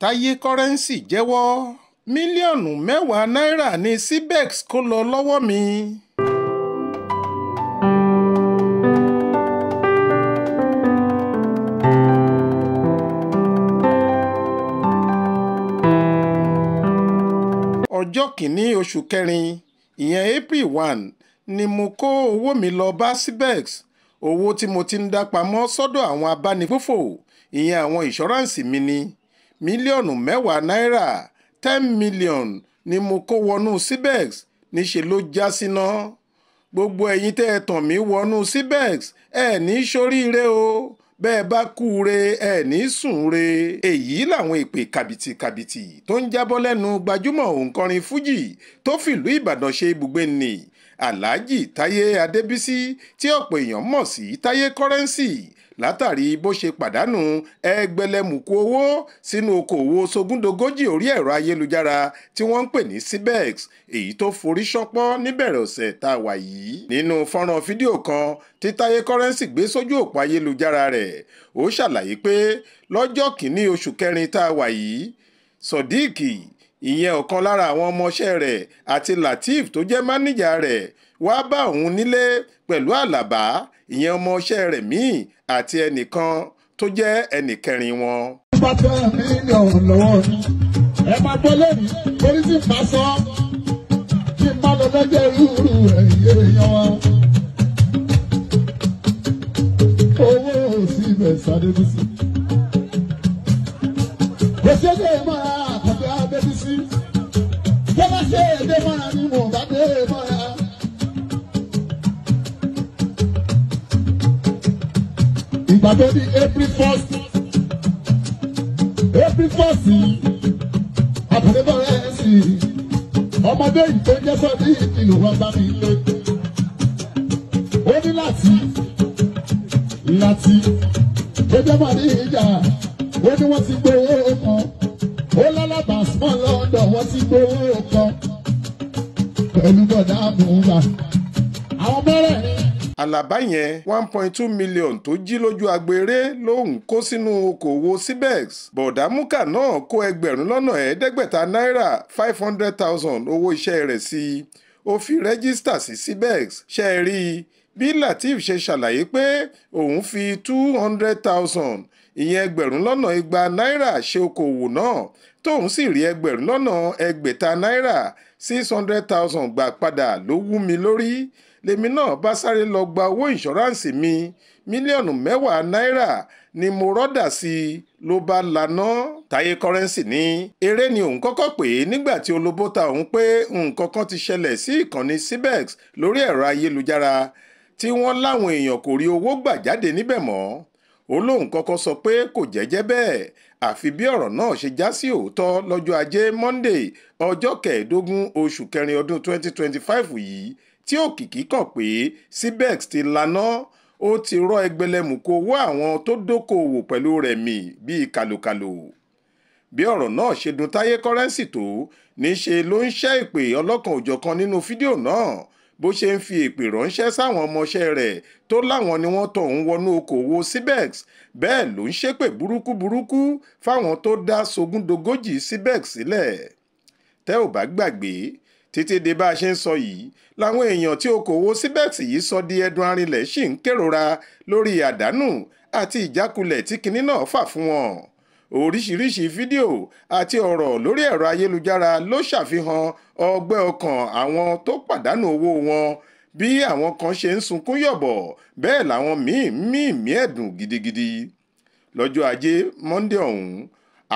Táyé Currency jẹ́wọ́, mílíọ̀nù 10 náírà ní CBEX kó lọ lọ́wọ́ mi. Ọjọ́ kìíní oṣù kẹrin, ìyẹn April 1, ni mo kó owó mi lọ bá CBEX, owó tí mo ti ń dá pamọ́ sọ́dọ̀ àwọn abánigbófò, ìyẹn àwọn ìǹṣọ́ráǹsì mi ni. Mílíọ̀nù 10 náírà 10 million ni mo kó wọnú CBEX, níṣẹ́ ló já síná. Gbogbo ẹ̀yin tẹ́ ẹ tàn mí wọnú CBEX, ẹ ní ṣoríire o, bẹ́ẹ̀ bá kú re ẹ ní sùn re. Èyí làwọn èpè kàbìtìkàbìtì tó ń jábọ́ lẹ́nu gbajúmọ̀ òǹkọrin fújì tó fìlú Ìbàdàn ṣe ibùgbé nì, Alhaji Táyé Adébísí tí ọ̀pọ̀ èèyàn mọ̀ sí Táyé Currency, látàrí bó ṣe pàdánù ẹgbẹ̀lẹ́mùkú owó sínú okòòwò sógúndogójì orí ẹ̀rọ ayélujára tí wọ́n ń pè ní CBEX, èyí tó forí ṣánpọ́n níbẹ̀rẹ̀ ọ̀sẹ̀ tá a wà yìí. Nínú fọ́nrán fídíò kan tí Táyé Currency gbé sójú òpó ayélujára rẹ̀, ó ṣàlàyé pé lọ́jọ́ kìíní oṣù kẹrin tá a wà yìí, Sodiq, ìyẹn ọ̀kan lára àwọn ọmọọṣẹ́ rẹ̀, àti Lateef tó jẹ́ máníjà rẹ̀ wá bá òun nílé pẹ̀lú Àlàbá, ìyẹn ọmọọṣẹ́ rẹ̀ míì, àti ẹnìkan tó jẹ́ ẹnìkẹrin wọn. Bá 10 million lọ́wọ́ mi, ẹ máa gbọ́ lónìí, torí tí n bá sọ, kí n má lọ lọ́jọ́ rúurú ẹ̀yìn èèyàn wa. Owó CBEX Adébísí. Kò ṣe é dé mọ́ra àkàndé Adébísí. Tó bá ṣe é dé mọ́ra ni mo bá dé mọ́ra. Ìgbà tó di April 1st, April 1st yìí, Àkàndé Currency, ọmọdé yìí tó jẹ́ sọ́dí ìlú wọn bá mi lé. Ó ní láti tó jẹ́ mọ́ ní ìjà, ó ní wọ́n ti gbowó kan, ó lálàbà small London wọ́n ti gbowó kan pẹ̀lú bọ̀dá àmúgbà àwọn mẹ́rẹ̀ẹ̀rin. Àlàbá yẹn 1.2 million tó jí lójú agbèrè lòun kó sínú okòòwò CBEX. Bọ̀dá Múkà náà kó 5,500 náírà 500,000 owó iṣẹ́ rẹ̀ sí i. Ó fi rẹ́gísítà sí CBEX. Ṣe é rí i bí Lateef ṣe ṣàlàyé pé òun fi 200,000, ìyẹn 200,000 náírà ṣe okòòwò náà, tóun sì rí 600,000 náírà 600,000 gbà padà ló wú mi lórí. Lèmi náà bá sáré lọ gba owó ìǹṣọ́ráǹsì mi, mílíọ̀nù 10 náírà ni mo rọ́dà sí i ló bá laná. Táyé Currency ní eré ni òun kọ́kọ́ pè é nígbà tí olóbó ta òun pé nǹkan kan ti ṣẹlẹ̀ sí ìkànnì CBEX lórí ẹ̀rọ ayélujára tí wọ́n láwọn èèyàn kò rí owó gbà jáde níbẹ̀ mọ́. Ó lóun kọ́kọ́ sọ pé kò jẹ́jẹ́ bẹ́ẹ̀, àfi bí ọ̀rọ̀ náà ṣe já sí òótọ́ lọ́jọ́ ajé Monday ọjọ́ kẹẹ̀ẹ́dógún oṣù kẹrin ọdún 2025 yìí tí òkìkí kàn pé CBEX ti laná, ó ti rọ́ ẹgbẹ̀lẹ́mùkú owó àwọn tó dókòwò pẹ̀lú rẹ̀ mì bíi kàlòkàlò. Bí ọ̀rọ̀ náà ṣe dùn Táyé Currency tó, níṣe ló ń ṣẹ́ ìpè ọlọ́kan òjọ̀kan nínú fídíò náà, bó ṣe ń fi èpè ránṣẹ́ sáwọn ọmọọṣẹ́ rẹ̀ tó láwọn ni wọ́n tọ̀ ń wọnú okòwò CBEX, bẹ́ẹ̀ ló ń ṣépè burúkú burúkú fáwọn tó dá sógúndogójì CBEX sílẹ̀. Tẹ́ ò bá gbàgbé, títí di bá a ṣe ń sọ yìí làwọn èèyàn tí okòwò CBEX yìí sọ di ẹdun arinlẹ̀ ṣì ń kérora lórí àdánù àti ìjákulẹ̀ tí kinní náà fà fún wọn. Oríṣiríṣi fídíò àti ọ̀rọ̀ lórí ẹ̀rọ ayélujára ló ṣàfihàn ọgbẹ́ ọkàn àwọn tó pàdánù owó wọn, bí àwọn kan ṣe ń sunkún yọ̀bọ̀, bẹ́ẹ̀ làwọn míì ń mí ẹ̀dùn gidigidi. Lọ́jọ́ ajé Monday ọ̀hún,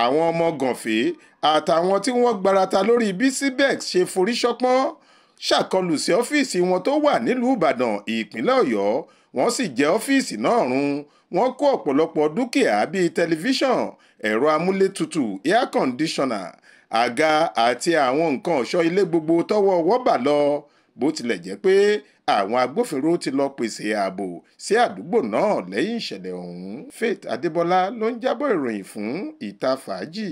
àwọn ọmọ gànfẹ́ àtàwọn tí wọ́n gbarata lórí bí CBEX ṣe forí ṣánpọ́n ṣàkọlù sí ọ́fíìsì wọn tó wà nílùú Ìbàdàn, ìpínlẹ̀ Ọ̀yọ́, wọ́n sì jẹ ọ́fíìsì náà run. Wọ́n kó ọ̀pọ̀lọpọ̀ dúkìá bíi tẹlifíṣàn, ẹ̀rọ amúlétutù, air conditioner, àga àti àwọn nǹkan ọ̀ṣọ́ ilé gbogbo tọ́wọ́ wọ́bà lọ. Bó tilẹ̀ jẹ́ pé àwọn agbófinró ti lọ pèsè ààbò sí àdúgbò náà lẹ́yìn ìṣẹ̀lẹ̀ ọ̀hún. Faith Adébọlá ló ń jábọ̀ ìròyìn fún Ìta Fàájì.